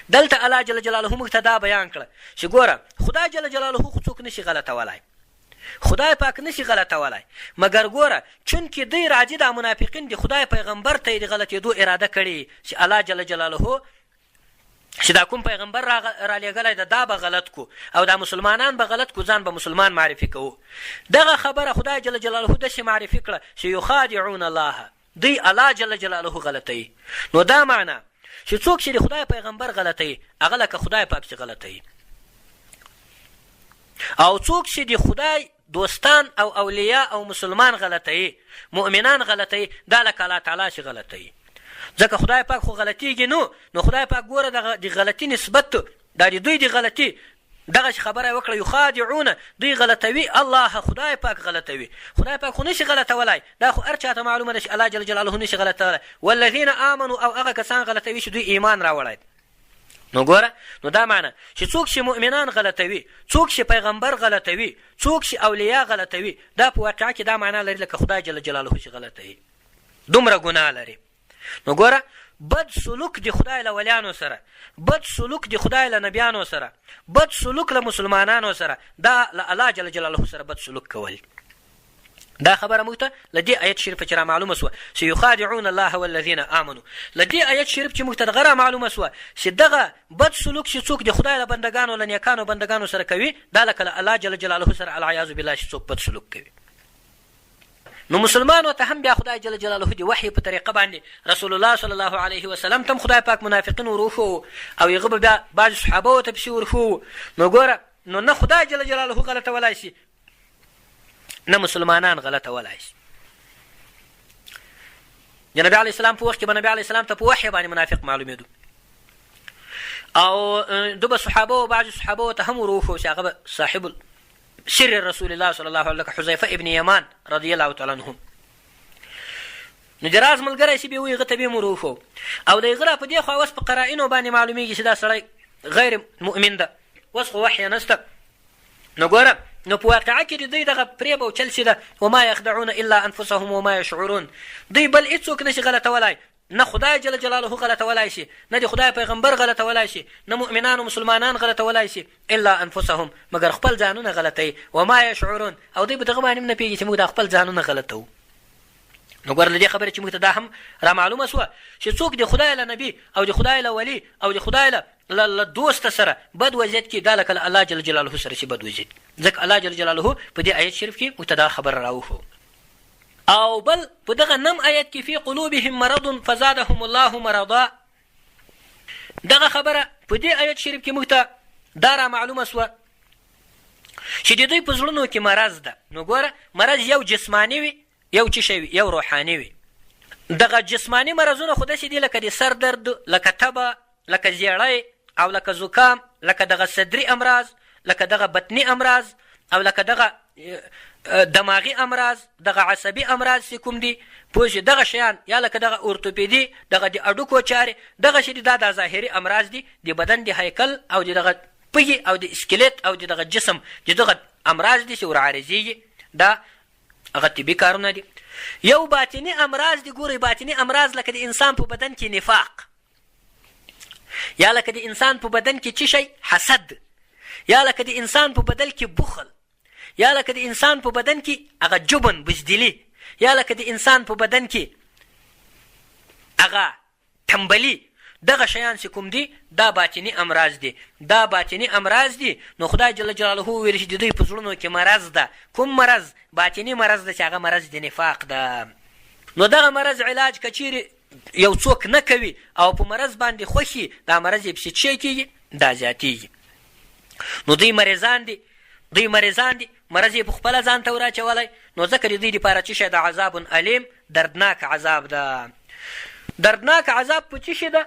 دلته الله جل جلاله موږ ته دا بیان کړه چې ګوره خدای جل جلاله خو څوک نشي غلطولای، خدای پاک نشي غلطولای، مګر ګوره چونکې دوی راځي دا منافقین د خدای پیغمبر ته یې د غلطېدو اراده کړې چې الله جل جلاله چې دا کوم پیغمبر رالیږلی ده دا به غلط کو او دا مسلمانان به غلط کو، ځان به مسلمان معرفي کوو. دغه خبره خدای جل جلاله داسې معرفي کړه چې یخادعون الله، دوی الله جل جلاله غلطوي. نو دا معنا چې څوک چې د خدای پیغمبر غلطوي هغه لکه خدای پاک چې غلطوي، او څوک چې د خدای دوستان او اولیاء او مسلمان غلطوي، مؤمنان غلطوي، دا لکه الله تعالی چې غلطوي. ځکه خدای پاک خو غلطیږي نو، نو خدای پاک ګوره دغه د غلطي نسبت دا د دوی د غلطي دغه خبره یې وکړه، یخادعون دوی غلطوي الله، خدای پاک غلطوي. خدای پاک خو نشي غلطولای، دا خو هر چاته معلومه ده چې الله جل جلاله نشي غلطولای. والذین آمنو او هغه کسان غلطوي چې دوی ایمان راوړی. نو ګوره نو دا معنی چې څوک چې مؤمنان غلطوي، څوک چې پیغمبر غلطوي، څوک چې اولیاء غلطوي، دا په واقعه کې دا معنا لري لکه خدای جل جلاله چې غلطوي، دومره ګناه لري. نو ګوره بد سلوک د خدای له ولیانو سره، بد سلوک د خدای له نبیانو سره، بد سلوک له مسلمانانو سره، دا له الله جل جلاله سره بد سلوک کول. دا خبره موږ ته له دې آیت شریف چې را معلومه سوه چې یخادعون الله والذین آمنو، له دې آیت شریف چې موږ ته دغه را معلومه سوه چې دغه بد سلوک چې څوک د خدای له بندګانو له نیکانو بندګانو سره کوي، دا لکه له الله جل جلاله سره العیاذ بالله چې څوک بد سلوک کوي. نو مسلمانو ته هم بیا خدای جل جلاله د وحی په طریقه باندې رسول الله صلی الله علیه وسلم ته خدای پاک منافقین وروښوو او هغه به بیا بعضې صحابه ته پسې ورښوو. نو ګوره، نو نه خدای جل جلاله غلطولای شي، نه مسلمانان غلطولای شي. د نبی علیه السلام په وخت کې به نبی علیه السلام ته په وحی باندې منافق معلومېدو او دو به صحابه او بعضې صحابه ته هم وروښو چې هغه به صاحب سر رسول الله صلی الله علیه لکه حذیفه ابن یمان رضی الله تعالی عنه. نو د راز ملګری چې به وي هغه ته به مو وروښو او د هغه را په دې خوا اوس په قرائنو باندې معلومیږي چې دا سړی غیر مؤمن ده، اوس خو وحی نشته. نو ګوره، نو په واقعه کې د دوی دغه فریب او چل چې ده، وما یخدعون الا انفسهم وما یشعرون، دوی بل هیڅوک نشي غلطولای، نه خدای جل جلاله غلطولای شي، نه د خدای پیغمبر غلطولای شي، نه مؤمنان او مسلمانان غلطولای شي، الا انفسهم، مګر خپل ځانونه غلطوي، وما یشعرون، او دوی په دغه باندې هم نه پوهېږي چې موږ دا خپل ځانونه غلطوو. نو ګوره، له دې خبرې چې موږ ته دا هم را معلومه شوه چې څوک د خدای له نبي او د خدای له ولي او د خدای له دوست سره بد وضعیت کې، دا لکه له الله جل جلاله سره چې بد وضعیت، ځکه الله جل جلاله په دې آیت شریف کې موږ ته دا خبره راوښوه. او بل په دغه نم آیت کې فی قلوبهم مرض فزادهم الله مرضا، دغه خبره په دې آیت شریف کې موږ ته دا را معلومه شوه چې د دوی په زړونو کې مرض ده. نو ګوره، مرض یو جسماني وي، یو څه شی وي، یو روحاني وي. دغه جسماني مرضونه خو داسې دي لکه د سر درد، لکه تبه، لکه زیړی او لکه زکام، لکه دغه صدري امراض، لکه دغه بطني امراض او لکه دغه دماغي امراض، دغه عصبي امراض چې کوم دي، پوه شي، دغه شیان، یا لکه دغه اورتوپیدي، دغه د اډوکو چارې، دغه شي دي، دا د ظاهري امراض دي، د بدن د هیکل او د دغه پږي او د اسکلیت او د دغه جسم د دغه امراض دي چې ورعارضېږي، دا هغه طبي کارونه دي. یو باطني امراض دي، ګورئ، باطني امراض لکه د انسان په بدن کې نفاق، یا لکه د انسان په بدن کې څه شی حسد، یا لکه د انسان په بدن کې بخل، یا لکه د انسان په بدن کې هغه جبن بزدلی، یا لکه د انسان په بدن کې هغه تنبلي، دغه شیان چې کوم دي دا باطني امراض دي، دا باطني امراض دي. نو خدای جل جلاله وویل چې د دوی په زړونو کې مرض ده. کوم مرض؟ باطني مرض ده چې هغه مرض د نفاق ده. نو دغه مرض علاج که چیرې یو څوک نه کوي او په مرض باندې خوښي، دا مرض یې پسې څه کېږي؟ دا زیاتېږي. نو دوی مریضان دي، دوی مریضان دي، مرض یې په خپله ځان ته وراچولی. نو ځکه د دوی دپاره څه شی د عذاب الیم، دردناک عذاب ده. دردناک عذاب په څه شي ده؟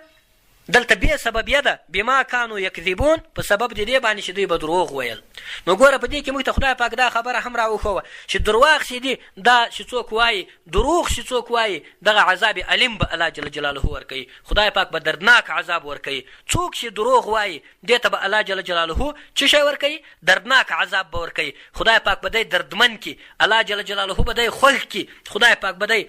دلته بې سببیه ده، بما کانو یکذبون، په سبب د دې باندې چې دوی به دروغ ویل. نو ګوره، په دې کې موږ ته خدای پاک دا خبره هم راوښوه چې درواغ چې دي، دا چې څوک وایي دروغ، چې څوک وایي، دغه عذاب الیم به الله جل جلاله ورکوي، خدای پاک به دردناک عذاب ورکوي. څوک چې دروغ وایي، دې ته به الله جل جلاله څه شی ورکوي؟ دردناک عذاب به ورکوي. خدای پاک به دی دردمن کړي، الله جل جلاله به دی خوښ کړي، خدای پاک به دی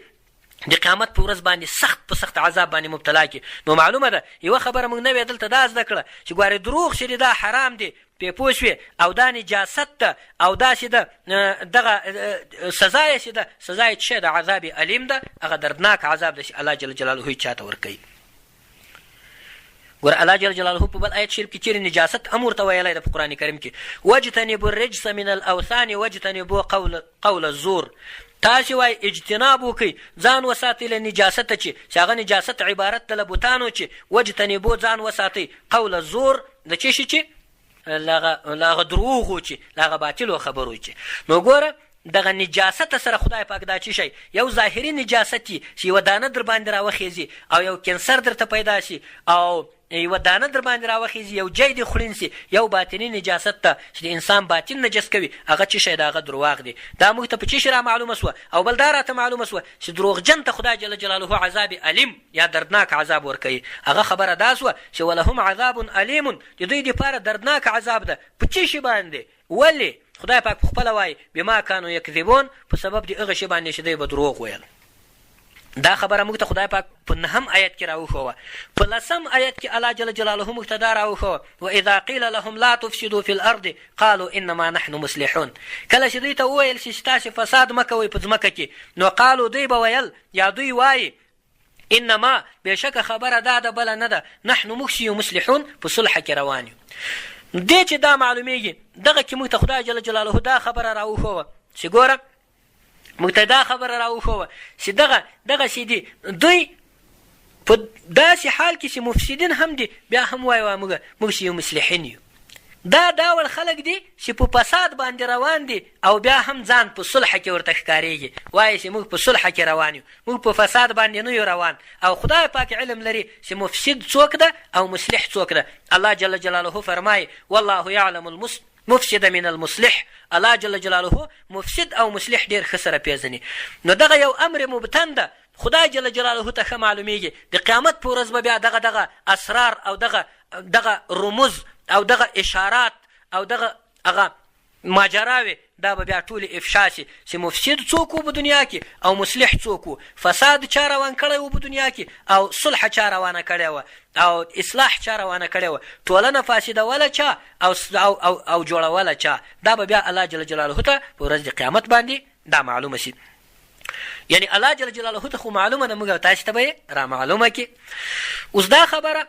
د قیامت په ورځ باندې سخت په سخت عذاب باندې مبتلا کړي. نو معلومه ده، یوه خبره موږ نوې دلته دا زده کړه چې ګوارې دروغ چې دي دا حرام دي، پرې پوه شوې، او دا نجاست ده، او داسې ده دغه سزا یې چې ده، سزا یې څه ده؟ عذاب الیم ده، هغه دردناک عذاب ده چې الله جل جلاله یې چاته ورکوي. ګوره، الله جل جلاله په بل آیت شریف کې چیرې نجاست هم ورته ویلی ده په قرآن کریم کې، واجتنبوا الرجس من الاوثان واجتنبوا قول الزور. تاسې وایي اجتناب وکړئ، ځان وساتئ له نجاسته چې هغه نجاست عبارت ده له بتانو چې، واجتنبوا ځان وساتئ قول الزور، د څه شي چې له هغه دروغو چې، له هغه باطلو خبرو چې. نو ګوره، دغه نجاست سره خدای پاک دا چی شی، یو ظاهري نجاست یي چې یوه دانه درباندې راوخیزي او یو کینسر درته پیدا شي او یوه دانه درباندې راوخیزي، یو جای دې خوړین شي، یو باطني نجاست ته چې د انسان باطن نجس کوي، هغه څه شی ده؟ هغه درواغ دي. دا موږ ته په څه شي را معلومه شوه؟ او بل دا راته معلومه شوه چې دروغجن ته خدای جل جلاله عذاب الیم یا دردناک عذاب ورکوي. هغه خبره دا شوه چې ولهم عذاب الیم، د دوی دپاره دردناک عذاب ده. په څه شي باندې؟ ولې؟ خدای پاک په خپله وايي، بما کانو یکذبون، په سبب د هغه شي باندې چې دوی به دروغ ویل. دا خبره موږ ته خدای پاک په نهم آیت کې راوښوه. په لسم آیت کې الله جل جلاله موږ ته دا راوښوه، واذا قیل لهم لا تفسدوا فی الارض قالوا انما نحن مصلحون. کله چې دوی ته وویل شي چې تاسې فساد مه کوئ په ځمکه کې، نو قالو دوی به ویل یا دوی وایي، انما بېشکه خبره دا ده بله نه ده، نحن موږ چې یو مصلحون په صلح کې روان یو. دې چې دا معلومیږي دغه کې موږ ته خدای جل جلاله دا خبره راوښوه چې ګوره موږ ته دا خبره راوښوه چې دغه دغسې دي دوی په داسې حال کې چې مفسدین هم دي بیا هم وایي موږ موږ چې یو مصلحین یو. دا ډول خلک دي چې په فساد باندې روان دي او بیا هم ځان په صلح کې ورته ښکارېږي، وایي چې موږ په صلح کې روان یو، موږ په فساد باندې نه یو روان او خدای پاک علم لري چې مفسد څوک ده او مصلح څوک ده. الله جل جلاله فرمایي، والله یعلم المفسد من المصلح، الله جل جلاله مفسد او مصلح ډېر ښه سره پېژني. نو دغه یو امر مبتن ده، خدای جل جلاله ته ښه معلومېږي، د قیامت په ورځ به بیا دغه دغه اسرار او دغه دغه رموز او دغه اشارات او دغه هغه ماجراوې دا به بیا ټولې افشا شي چې مفسد څوک و په دنیا کې او مصلح څوک و، فساد چا روان کړی و په دنیا کې او صلح چا روانه کړې وه او اصلاح چا روانه کړې وه، ټولنه فاسدوله چا او او او او جوړوله چا، دا به بیا الله جل جلاله ته په ورځ د قیامت باندې دا معلومه شي. یعنی الله جل جلاله ته خو معلومه ده، موږ او تاسې ته به یې رامعلومه کړي. اوس دا خبره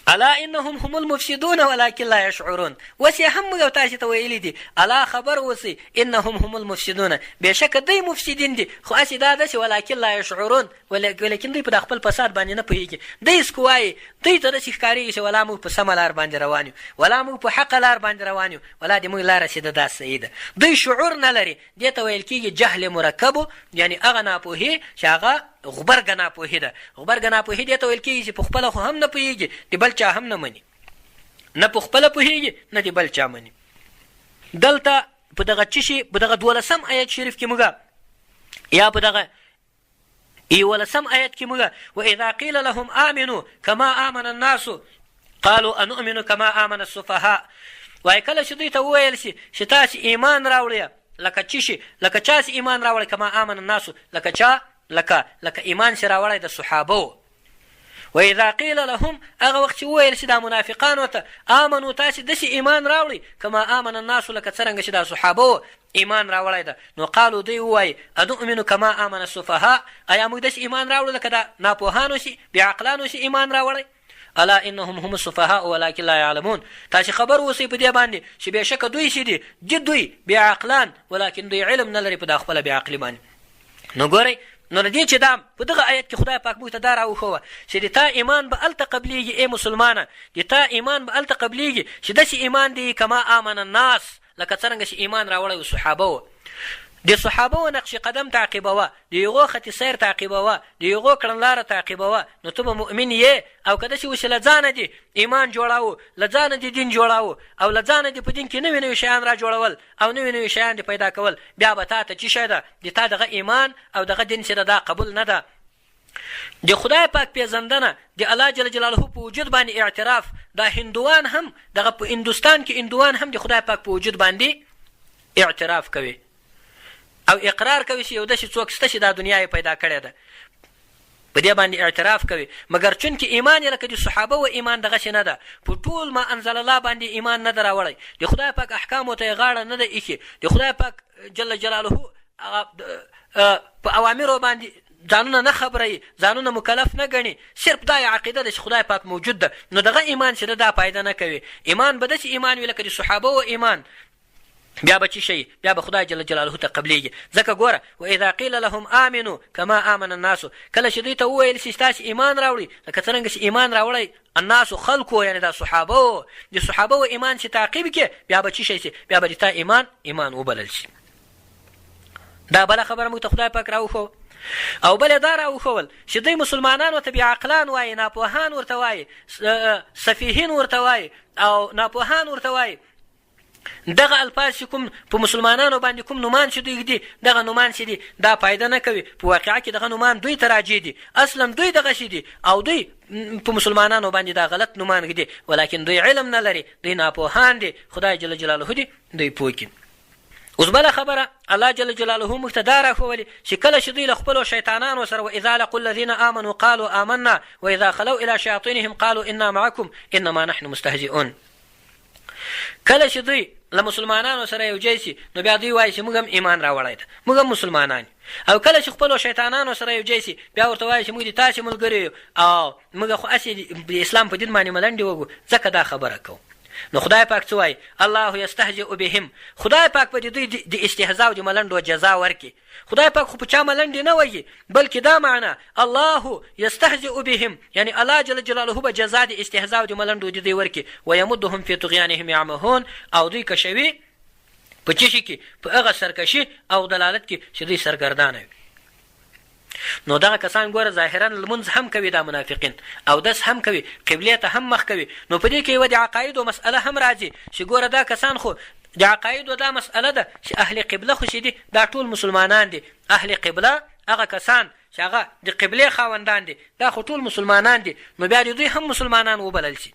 الا انهم هم المفسدون ولكن لا يشعرون، اوس یې هم موږ او تاسې ته ویلي دي، الا خبر اوسئ، انهم هم المفسدون، بېشکه دوی مفسدین دي، خو هسې دا ده چې ولكن لا يشعرون، ولیکن دوی په دا خپل فساد باندې نه پوهېږي. دوی څه وایي، دوی ته داسې ښکارېږي چې ولا موږ په سمه لار باندې روان یو، ولا موږ په حقه لار باندې روان یو، ولا د موږ لاره چې ده دا صحیح ده. دوی شعور نه لري، دې ته ویل کېږي جهل مرکب، یعنې هغه ناپوهي چې هغه غبرګه ناپوهي ده. غبرګه ناپوهي دې ته ویل کېږي چې په خپله خو هم نه پوهېږي، د بل چا هم نه مني، نه په خپله پوهېږي نه د بل چا مني. دلته په دغه چی شي په دغه دولسم آیت شریف کې موږ یا په دغه یولسم آیت کې موږ واذا قیل لهم آمنو کما آمن الناس قالوا انؤمن کما آمن السفهاء، وای کله چې دوی ته وویل شي چې تاسو ایمان راوړئ لکه چی شي لکه چا چې ایمان راوړی، کما آمن الناس، لکه چا لکه لکه ایمان چې راوړی د صحابو. واذا قیل لهم، هغه وخت چې وویل شي دا منافقانو ته، آمنو تاسې داسې ایمان راوړئ، کما آمن الناس، لکه څرنګه چې دا صحابو ایمان راوړی ده، نو قالو دوی ووایي، انؤمن کما آمن السفهاء، ایا موږ داسې ایمان راوړو لکه دا ناپوهانو چې بې عقلانو چې ایمان راوړی؟ الا انهم هم السفهاء ولكن لا يعلمون. تاسو خبر اوسئ په دې باندې چې بېشکه دوی چې دي دي دوی بې عقلان، ولكن دوی علم نه لري په دا خپله بې عقلي باندې. نو ګورئ نو له دې چې دا په دغه آیت کې خدای پاک موږ ته دا راوښوه چې د تا ایمان به هلته قبلیږي ای مسلمانه، د تا ایمان به هلته قبلیږي چې داسې ایمان دی کما آمن الناس، لکه څرنګه چې ایمان راوړی و صحابه و، د صحابه و نقش قدم تعقیبوه، د هغو خط سیر تعقیبوه، د هغو کړنلاره تعقیبوه، نو ته به مؤمن یې. او که داسې و چې له ځانه دې ایمان جوړاوه، له ځانه دې دین جوړاوه او له ځانه دې په دین کې نوي نوي شیان را جوړول او نوي نوي شیان دې پیدا کول، بیا به تا ته چی شی ده، د تا دغه ایمان او دغه دین چې ده دا قبول نه ده. د خدای پاک پیزندنه، د الله جل جلاله په وجود باندې اعتراف، دا هندوان هم دغه په هندوستان کې هندوان هم د خدای پاک په وجود باندې اعتراف کوي او اقرار کوي چې یو داسې څوک شته چې دا دنیا یې پیدا کړې ده، په دې باندې اعتراف کوي. مګر چونکې ایمان یې لکه د صحابه و ایمان دغسې نه ده، په ټول ما انزل الله باندې ایمان نه ده راوړی، د خدای پاک احکامو ته یې غاړه نه ده ایښې، د خدای پاک جل جلاله هغه په اوامرو باندې ځانونه نه خبروي، ځانونه مکلف نه ګڼي، صرف دا یې عقیده ده چې خدای پاک موجود ده، نو دغه ایمان چې ده دا فایده نه کوي. ایمان به داسې ایمان وي لکه د صحابه و ایمان، بیا به چی شي، بیا به خدای جل جلاله ته قبلیږي. ځکه ګوره واذا قیل لهم آمنو کما آمن الناس، کله چې دوی ته وویل شي چې تاسې ایمان راوړئ لکه څرنګه چې ایمان راوړی الناس خلکو، یعنې دا صحابه و، د صحابه و ایمان چې تعقیب کړې بیا به چی شي شي، بیا به د تا ایمان ایمان وبلل شي. دا بله خبره موږ ته خدای پاک راوښوه. او بله دا راوښول چې دوی مسلمانانو ته بې عقلان وایي، ناپوهان ورته وایي، سفیهین ورته وایي او ناپوهان ورته وایي. دغه الفاظ چې کوم په مسلمانانو باندې کوم نومان چې دوی ږدي، دغه نومان چې دي دا فایده نه کوي. په واقعه کې دغه نومان دوی ته راجع دي، اصلا دوی دغسې دي او دوی په مسلمانانو باندې دا غلط نومان ږدي، ولیکن دوی علم نه لري، دوی ناپوهان دي. خدای جل جلاله دې دوی پوه کړي. اوس بله خبره الله جل جلاله موږ ته دا راښوولې چې کله چې دوی له خپلو شیطانانو سره واذا لقوا الذین آمنوا قالوا آمنا واذا خلو الى شیاطینهم قالوا انا معکم انما نحن مستهزئون. کله چې دوی له مسلمانانو سره یو ځای شي نو بیا دوی وایي چې موږ هم ایمان راوړی ده، موږ هم مسلمانان یو. او کله چې خپلو شیطانانو سره یو ځای شي بیا ورته وایي چې موږ د تاسې ملګري یو او موږ خو هسې د اسلام په دین باندې ملنډې وږو ځکه دا خبره کوو. نو خدای پاک څه وایي؟ الله یستهزئ بهم، خدای پاک به د دوی د استهزاء او د ملنډو جزا ورکړي. خدای پاک خو په چا ملنډې نه وهي، بلکې دا معنی الله یستهزئ بهم، یعنی الله جل جلاله به جزا د استهزاء او د ملنډو د دوی ورکړي، ویمدهم فی طغیانهم یعمهون، او دوی کشوي په څه شي کې؟ په هغه سرکشي او دلالت کې چې دوی سرګردانه وي. نو دغه کسان ګوره ظاهرا لمونځ هم کوي دا منافقین، اودس هم کوي، قبلې ته هم مخ کوي، نو په دې کې یوه د عقایدو مسئله هم راځي چې ګوره دا کسان خو د عقایدو دا مسئله ده چې اهل قبله خو چې دي دا ټول مسلمانان دي، اهل قبله هغه کسان چې هغه د قبلې خاوندان دي دا خو ټول مسلمانان دي، نو بیا دې دوی هم مسلمانان وبلل شي.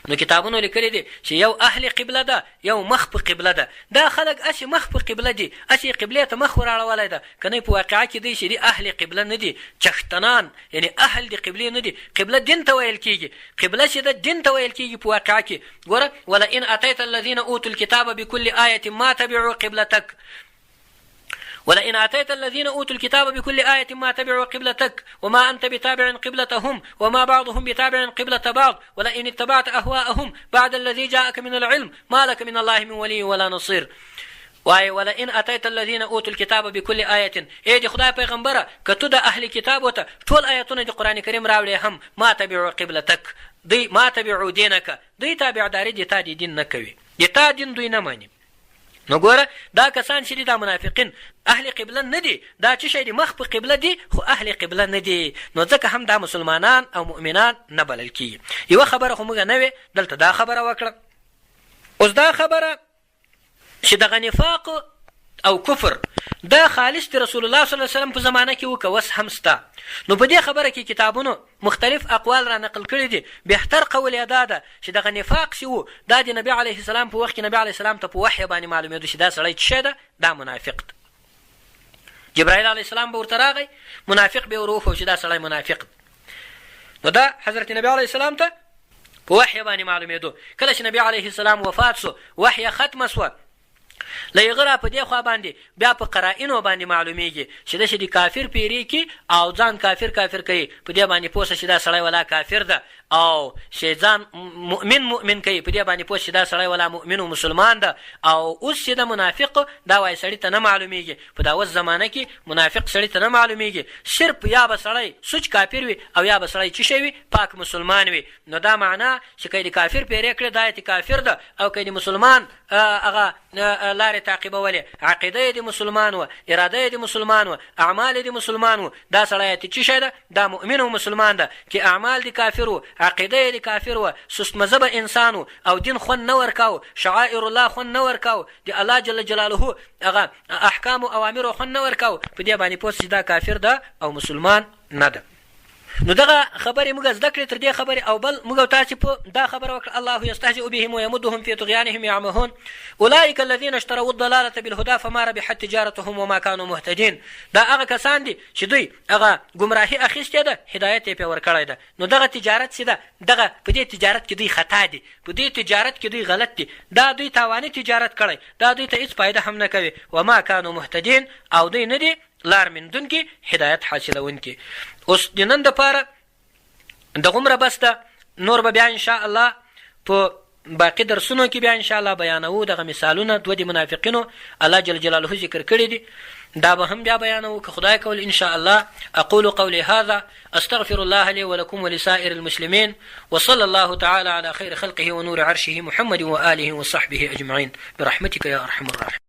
نو کتابونو لیکلي دي چې یو اهل قبله ده، یو مخ په قبله ده. دا خلک هسې مخ په قبله دي، هسې یې قبلې ته مخ وراړولی ده، که نه په واقعه کې دوی چې دي اهل قبله نه دي، چښتنان یعنې اهل د قبلې نه دي. قبله دین ته ویل کېږي، قبله چې ده دین ته ویل کېږي په واقعه کې. ګوره ولئن اتیت الذین اوتوا الکتاب بکل آیة ما تبعوا قبلتک، ولئن اتيت الذين اوتوا الكتاب بكل آية ما تبعوا قبلتك وما انت بتابع قبلتهم وما بعضهم بتابع قبلة بعض ولئن اتبعت اهواءهم بعد الذي جاءك من العلم ما لك من الله من ولي ولا نصير. وای ولئن اتیت الذین اوتوا الكتاب بكل آیه، ای د خدای پیغمبره که ته د اهل کتابو ته ټول آیتونه د قرآن کریم راوړې هم ما تبعوا قبلتک، دوی ما تبعوا دینک، دوی تابعداري د تا د دین نه کوي، د تا دین دوی نه مني. نو ګوره دا کسان چې دي دا منافقین اهل قبله نه دي، دا چې شی دي مخ په قبله دي خو اهل قبله نه دي، نو ځکه هم دا مسلمانان او مؤمنان نه بلل کیږي. یوه خبره خو موږ نه وې دلته دا خبره وکړه. اوس دا خبره چې دغه نفاق او کفر دا خالص د رسول الله صلی الله علیه وسلم په زمانه کې وو که اوس هم سته، نو په دې خبره کې کتابونو مختلف اقوال را نقل کړي دي. بهتر قول یې دا ده چې دغه نفاق چې وو دا د نبي علیه السلام په وخت کې نبي علیه السلام ته په وحیه باندې معلومېدو چې دا سړی څه شی ده، دا منافق ده. جبرائیل علیه السلام به ورته راغی، منافق به یې ور وښود چې دا سړی منافق ده. نو دا حضرت نبي علیه السلام ته په وحیه باندې معلومېدو. کله چې نبي علیه السلام وفات شو، وحیه ختمه شوه، له هغه را په دې خوا باندې بیا په قرائنو باندې معلومیږي چې داسې د کافر پیرې کی او ځان کافر کافر کوي، په دې باندې پوه شه چې دا سړی ولا کافر ده، او چې ځان مؤمن مؤمن کوي په دې باندې پوه شه چې دا سړی ولا مؤمن او مسلمان ده. او اوس چې د منافق دا وایي سړي ته نه معلومیږي، په دا اوس زمانه کې منافق سړي ته نه معلومیږي، صرف یا به سړی سوچ کافر وي او یا به سړی څه شی وي، پاک مسلمان وي. نو دا معنا چې که د کافر پیرې کړې دا یې کافر ده، او که د مسلمان هغه لارې تعقیبولې، عقیده یې د مسلمان وه، اراده یې د مسلمان وه، اعمال یې د مسلمان وو، دا سړی ته څه شی ده؟ دا مؤمن او مسلمان ده. که اعمال د کافر وو، عقیده یې د کافر وه، سست مذهبه انسان وو او دین خوند نه ورکاوه، شعائر الله خوند نه ورکاوه، د الله جل جلاله هغه احکام او اوامرو خوند نه ورکاوه، په دې باندې پوه چې دا کافر ده او مسلمان نه ده. نو دغه خبرې موږ زده کړې تر دې خبرې. او بل موږ تاسې په دا خبره وکړه الله یستهزئ بهم ويمدهم في طغيانهم يعمهون اولئک الذين اشتروا الضلاله بالهدى فما ربحت تجارتهم وما كانوا مهتدين. دا هغه کسان دي چې دوی هغه ګمراهي اخیستې ده، هدایت یې پرې ورکړی ده. نو دغه تجارت چې ده دغه په دې تجارت کې دوی خطا دي، په دې تجارت کې دوی غلط دي، دا دوی تاواني تجارت کړی، دا دوی ته هیڅ فایده هم نه کوي. وما كانوا مهتدين، او دوی نه دي لار میندونکي، هدایت حاصلونکي. اوس د نن دپاره دغومره بس ده، نور به بیا ان شاء الله په باقي درسونو کې بیا ان شاء الله بیانوو دغه مثالونه دوه د منافقینو الله جل جلاله ذکر کړي دي، دا به هم بیا بیانوو که خدای کول ان شاء الله. اقول قولي هذا استغفر الله لي ولكم ولسائر المسلمين وصلى الله تعالى على خير خلقه ونور عرشه محمد وآله وصحبه أجمعين برحمتك يا أرحم الراحمين.